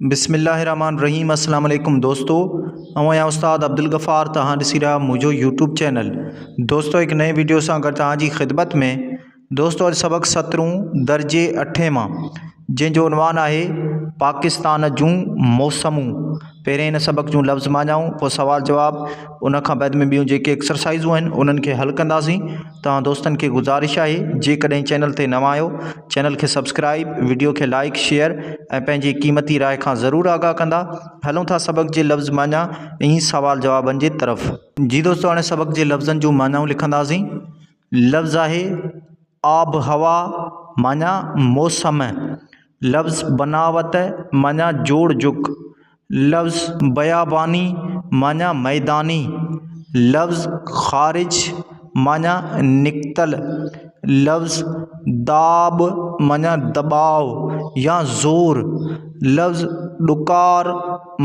بسم الله الرحمن الرحيم السلام عليڪم دوستو آئون آهيان استاد عبدالغفار توهان ڏسي رهيا منهنجو يوٽيوب چينل دوستو هڪ نئين ويڊيو سان گڏ توهان جي خدمت ۾ دوستو اڄ سبق سترهون درجي اٺين مان جنهن جو عنوان آهي پاڪستان جون موسمون پهرين هن سبق جون لفظ معنائون پوء سوال جواب ان کان بعد ۾ ٻيون جيڪي ايڪسرسائزون آهن انهن کي حل ڪنداسين توهان دوستن کي گذارش آهي جيڪڏهن چينل تي نوان آهيو چينل کي سبسڪرائيب وڊيو کي لائيڪ شيئر ۽ پنهنجي قيمتي راء کان ضرور آگاهه ڪندا هلون ٿا سبق جي لفظ معنيٰ ۽ سوال جوابن جي طرف. جي دوستو هاڻي سبق جي لفظن جون معنائون لکنداسين لفظ آهي آب هوا معنيٰ موسم لفظ بناوت معنيٰ جوڙجڪ لفظ بياباني معنيٰ ميداني، لفظ خارج معنيٰ نڪتل، لفظ داٻ معنيٰ دٻاء يا زور، لفظ ڏڪار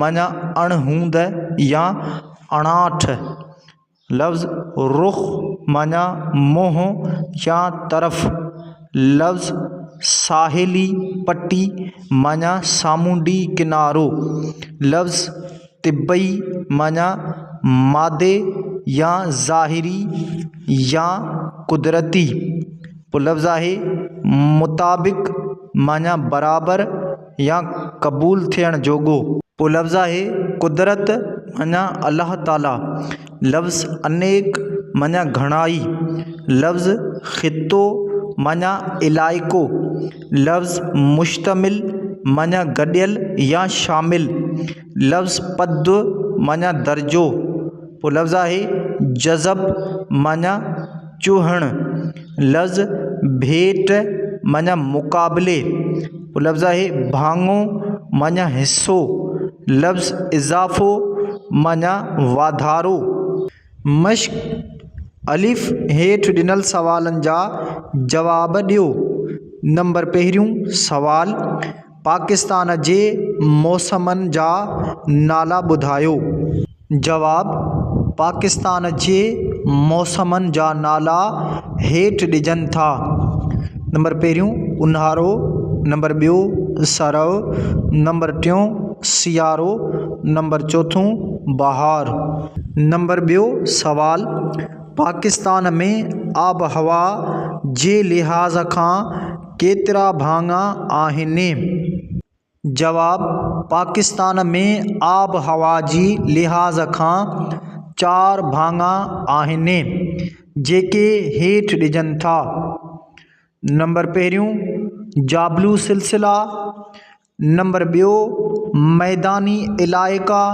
معنيٰ اڻهوند يا اڻاٺ. لفظ رخ معنيٰ منهن يا طرف، لفظ ساحلي پٽي معنيٰ سامونڊي ڪنارو، لفظ طبعي معنيٰ مادي يا ظاهري يا قدرتي، پوء لفظ آهي مطابق معنيٰ برابر يا قبول ٿيڻ جوڳو. پوء لفظ آهي قدرت معنيٰ الله تعاليٰ، لفظ انيڪ معنيٰ گهڻائي، لفظ خطو معنيٰ علائقو، لفظ مشتمل معنيٰ گڏيل يا شامل، لفظ پد معنيٰ درجو، پوء لفظ آهي جذب معنيٰ چوهڻ، لفظ ڀيٽ معنيٰ مقابلي، پوء لفظ آهي ڀاڱو معنيٰ حصو، لفظ اضافو معنيٰ واڌارو. مشق، الف، هيٺ ڏنل سوالن جا جواب ڏيو. نمبر پهريون سوال، پاڪستان جي موسمن جا نالا ٻڌايو. جواب، پاڪستان جي موسمن جا نالا هيٺ ڏجن ٿا. نمبر پهريون اونهارو، نمبر ٻيو سرء، نمبر ٽيون سيارو، نمبر چوٿون بهار. نمبر ٻيو سوال، پاڪستان ۾ آبهوا جي لحاظ کان ڪيترا ڀاڱا آهن؟ جواب، پاڪستان ۾ آبهوا جي لحاظ کان چار ڀاڱا آهن، جيڪي هيٺ ڏجن ٿا. نمبر پهريون جابلو سلسلا، نمبر ٻيو ميداني علائقا،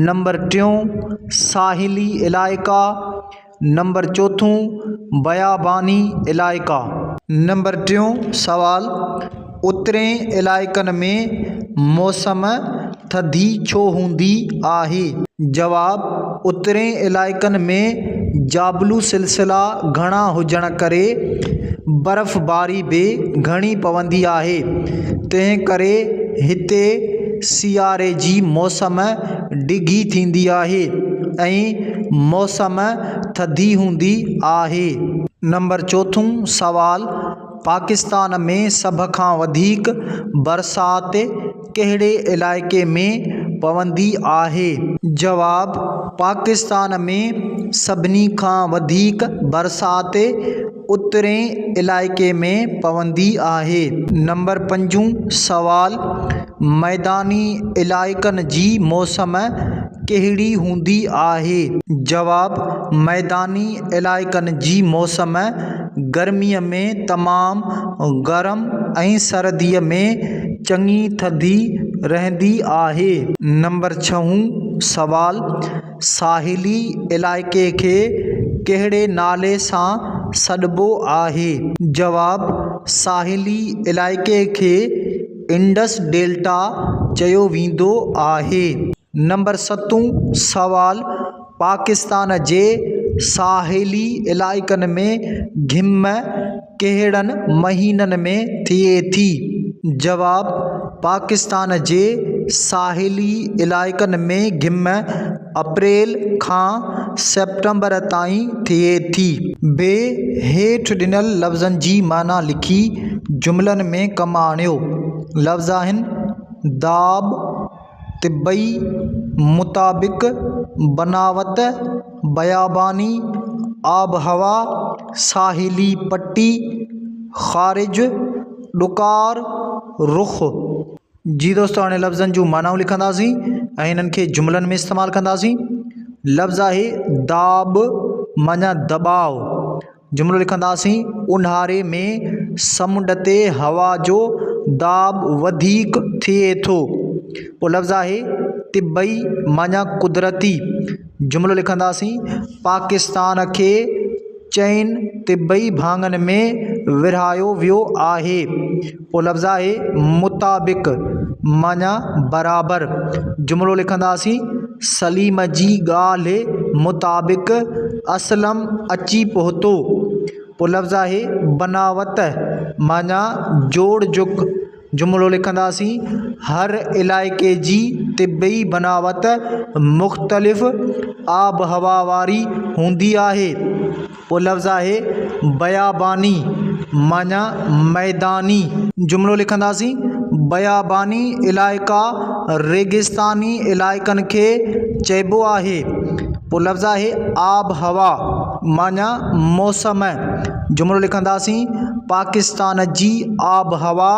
نمبر ٽيون ساحلي علائقا، نمبر چوٿون بياباني علائقا. نمبر ٽيون سوال، اترين علائقن ۾ موسم ٿڌي ڇو هوندي آهي؟ جواب، اترين علائقن ۾ جابلو سلسلا گهڻا هجڻ ڪري برفباري به گهڻي پوندي آهي، تنهن ڪري هتي سياري جي موسم ڊگهي ٿيندي آهي ۽ موسم ٿڌي هوندي آهي. نمبر چوٿون سوال، پاڪستان ۾ سڀ کان وڌيڪ برسات ڪهڙي علائقي ۾ پوندي آهي؟ جواب، پاڪستان ۾ سڀني کان وڌيڪ برسات اترئين علائقي ۾ پوندي آهي. نمبر پنجون سوال، ميداني علائقن جي موسم ڪهڙي هوندي آهي؟ جواب، ميداني علائقن جي موسم گرميء ۾ تمام گرم ۽ سرديء ۾ چڱي ٿڌي رهندي آهي. نمبر ڇهون سوال، ساحلي علائقي کي ڪهڙي نالي سان سڏبو آهي؟ جواب، ساحلي علائقي کي انڊس ڊيلٽا چيو ويندو آهي. نمبر ستون سوال، پاڪستان جي ساحلي علائقن ۾ گهم ڪهڙن مهينن ۾ ٿئي ٿي؟ جواب، پاڪستان جي ساحلي علائقن ۾ گهم اپريل کان سيپٽمبر تائين ٿئي ٿي. بي، هيٺ ڏنل لفظن جي معنيٰ لکي جملن ۾ ڪم آڻيو. لفظ آهن. داٻ، طبعي مطابق، بناوت، بياباني آبهوا، ساحلي پٽي، خارج، ڏڪار، رخ. جي دوستو هاڻي لفظن جون معنائون لکنداسين ۽ انهن کي جملن ۾ استعمال ڪنداسين. لفظ آهي داٻ معنيٰ دٻاء. جملو لکنداسين اونهاري ۾ سمنڊ تي هوا جو داٻ وڌيڪ ٿئي ٿو. پوء لفظ آهي طبعي معنيٰ قدرتي. جملو لکنداسين پاڪستان کي چئن طبعي ڀاڱن ۾ ورهايو ويو آهي. پوء لفظ آهي مطابق معنيٰ برابر. جملو لکنداسين سليم جي ڳالهه مطابق اسلم اچي پهتو. پوء لفظ آهي بناوت معنيٰ جوڙجڪ. جملو لکنداسين هر علائقي جي طبعي بناوت مختلف آبهوا واري هوندي آهي. پوء لفظ آهي بياباني معنيٰ ميداني. جملو لکنداسين بياباني علائقا ريگستاني علائقن کي چئبو آهي. پوء لفظ آهي آبهوا معنيٰ موسم. جملو لکنداسين پاڪستان جي آبهوا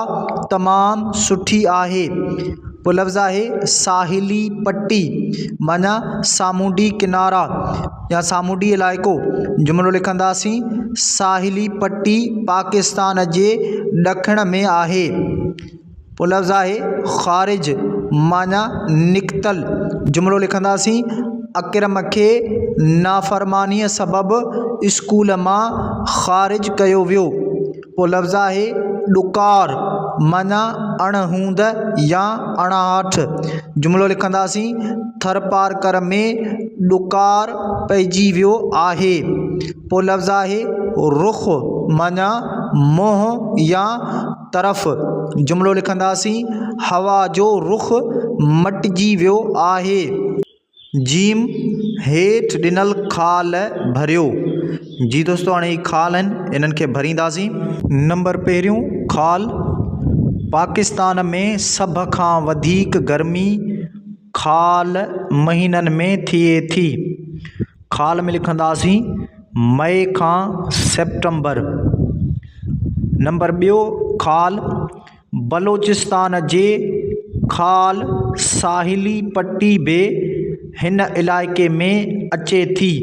تمام سٺي آهي. پوء لفظ آهي ساحلي پٽي معنيٰ سامونڊي ڪنارا يا سامونڊي علائقو. جملو لکنداسين ساحلي پٽي پاڪستان جي ڏکڻ ۾ آهي. پوء لفظ آهي خارج معنيٰ نڪتل. جملو لکنداسين اڪرم کي نافرمانيء سبب اسڪول مان خارج ڪيو ويو. پوء لفظ آهي ڏڪار معنيٰ اڻ هوند يا اڻاٺ. جملو لکنداسين ٿرپارڪر ۾ ڏڪار پئجي ويو آهي. پوء لفظ آهي رخ معنيٰ منهن يا طرف. جملو لکنداسين هوا جو رخ مٽجي ويو آهي. جيم، هيٺ ڏنل خال ڀريو. جي دوستو هاڻي هي خال آهن انهن کي ڀرينداسين. نمبر پهريون خال، پاڪستان ۾ سڀ کان وڌيڪ گرمي خال مهينن ۾ ٿئي ٿي. خال ۾ لکنداسين مئي کان سيپٽمبر. نمبر ٻيو خال، بلوچستان جي خال ساحلي پٽي به هن علائقي ۾ اچي ٿي.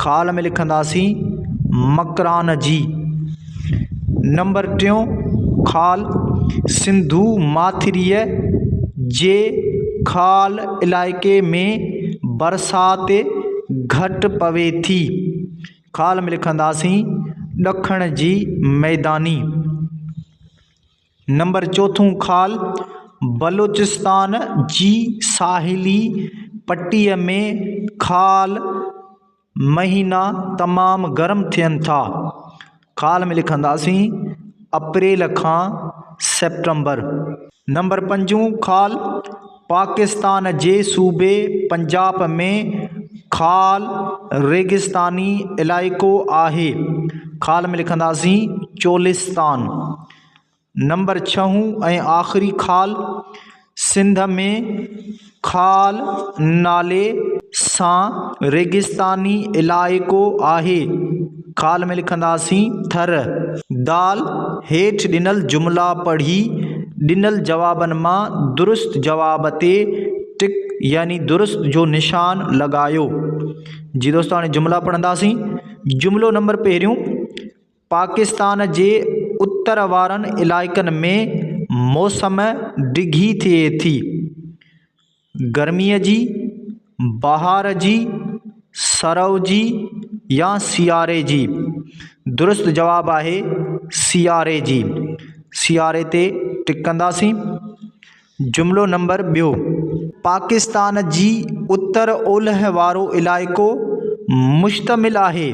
خال ۾ لکنداسين مڪران جي. نمبر ٽيون خال سنڌو ماٿريء جي خال علائقي ۾ برسات گهٽ پوي ٿي. خال ۾ لکنداسين ڏکڻ جي ميداني. نمبر چوٿون خال بلوچستان جي ساحلي پٽيء ۾ خال مهينا تمام گرم ٿين ٿا. خال ۾ لکنداسين اپريل کان سيپٽمبر. نمبر پنجون خال پاڪستان جي صوبي پنجاب ۾ خال ريگستاني علائقو آهي. خال ۾ لکنداسين چولستان. نمبر ڇهون ۽ آخري خال سنڌ ۾ خال نالي سان ريگستاني علائقو آهي. خال ۾ لکنداسين ٿر. دال، هيٺ ڏنل جملا پڙهي ڏنل جوابن مان درست جواب تي ٽڪ يعني درست جو نشان لڳايو. جي دوستو هاڻي جملا پڙهنداسين. جملو نمبر پهريون، پاڪستان جي اتر وارن علائقن ۾ موسم ڊگهي ٿئي ٿي. گرميء جي، بهار جي، سرء جي يا سياري جي؟ درست جواب آهي سياري جي. سياري تي ٽڪ ڪنداسين. جملو نمبر ٻيو. پاڪستان جي اتر اولهه وارو علائقو مشتمل آهي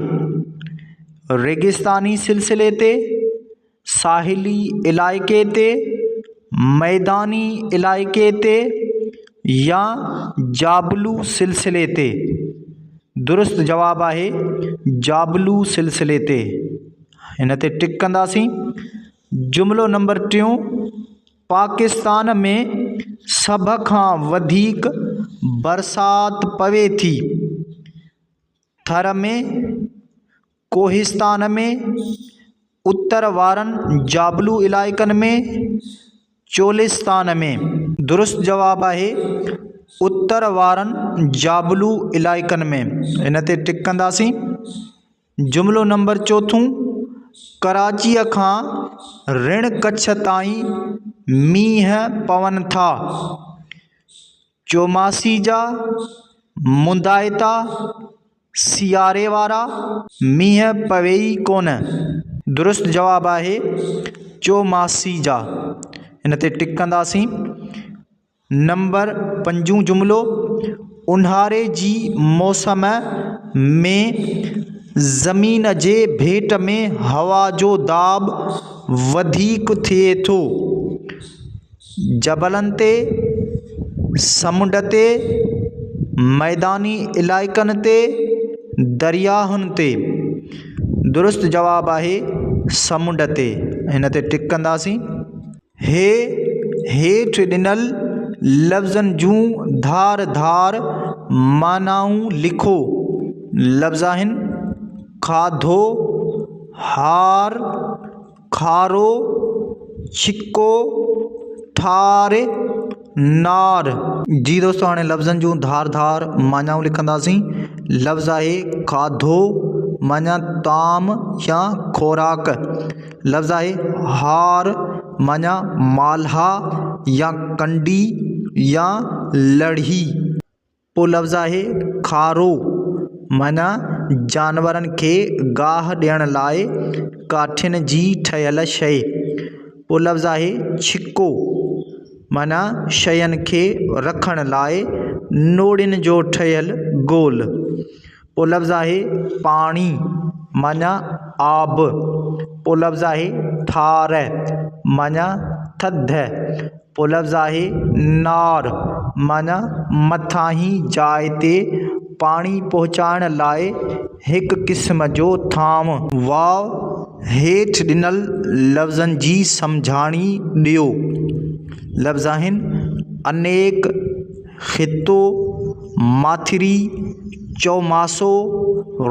ريگستاني سلسلي تي، ساحلي علائقي تي، ميداني علائقي تي يا جابلو سلسلي تي؟ درست جواب آهي جابلو سلسلي تي. هن تي ٽڪ ڪنداسين. جملو نمبر ٽيون، پاڪستان ۾. سڀ کان وڌيڪ برسات پوي ٿي؟ ٿر ۾، ڪوهستان ۾، اتر وارن جابلو علائقن ۾، چولستان ۾. درست جواب آهي اتر وارن جابلو علائقن ۾. ان تي ٽڪ ڪنداسين. جملو نمبر چوٿون، ڪراچيء کان رڻ ڪڇ تائين مينهن پون ٿا. چوماسي جا مندائتا سياري وارا مينهن پوي ئي ڪونه. درست جواب آهي چوماسي جا. ان تي ٽڪ ڪنداسين. نمبر پنجون جملو، اونهاري جي موسم ۾ زمين جي ڀيٽ ۾ هوا جو داٻ وڌيڪ ٿئي ٿو. جبلن تي، سمنڊ تي، ميداني علائقن تي، درياهن تي. درست جواب آهي سمنڊ تي. هن تي ٽڪ ڪنداسين. هي هيٺ ڏنل لفظن جون ڌار ڌار معنائون لکو. لفظ آهن، کاڌو، هار، کارو، ڇڪو، ٺار، نار. جي دوستو هاڻي لفظن جون ڌار ڌار معنائون لکنداسين. لفظ آهي کاڌو معنيٰ طعام يا خوراڪ. لفظ آهي هار معنيٰ مالها يا ڪنڊي يا لڙهي. پوء لفظ آهي کارو معنيٰ جانورن کي گاهه ڏيڻ لاء ڪاٺين جي ٺهيل شيء. پوء لفظ آهي ڇڪو معنيٰ شين کي رکڻ لاء نوڙين جو ٺهيل گول. پوء لفظ آهي پاڻي معنيٰ آب. پوء لفظ آهي ٺار معنيٰ ٿڌ. پوء لفظ آهي نار معنيٰ مٿاهين جاء تي پاڻي پهچائڻ لاء هڪ قسم جو ٿانو. واء هيٺ ڏنل لفظن جي سمجهاڻي ڏيو. لفظ آهن انيڪ، خطو، ماٿري، چوماسو،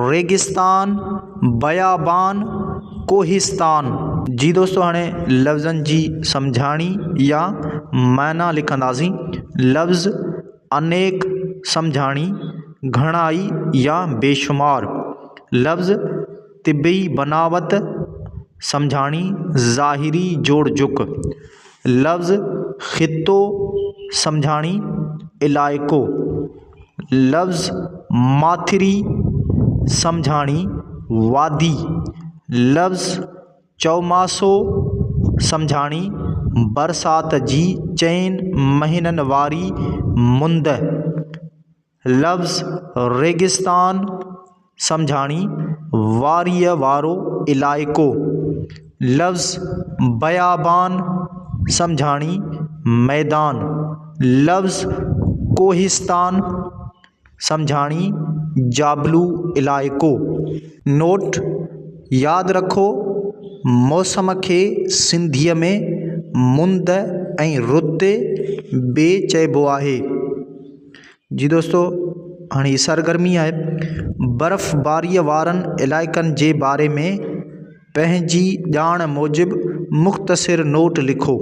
ريگستان، بيابان، ڪوهستان. جي دوستو هاڻي لفظن جي سمجهاڻي يا معنيٰ لکنداسين. لفظ انيڪ سمجهاڻي گهڻائي يا بيشمار. لفظ طبعي بناوت سمجهاڻي ظاهري جوڙجڪ. لفظ خطو سمجهاڻي علائقو. لفظ ماٿري سمجهاڻي وادي. لفظ چوماسو سمجهاڻي برسات جي چئن مهينن واري مند. لفظ ريگستان سمجهاڻي واريء وارو علائقو. لفظ بيابان سمجهاڻي ميدان. لفظ ڪوهستان سمجهاڻي جابلو علائقو. نوٽ، ياد رکو موسم کي سنڌيء ۾ مند ۽ رت به چئبو آهي. جي دوستو هاڻي هي سرگرمي آهي برفباريء وارن علائقن جي باري ۾ پنهنجي ڄاڻ موجب مختصر نوٽ لکو.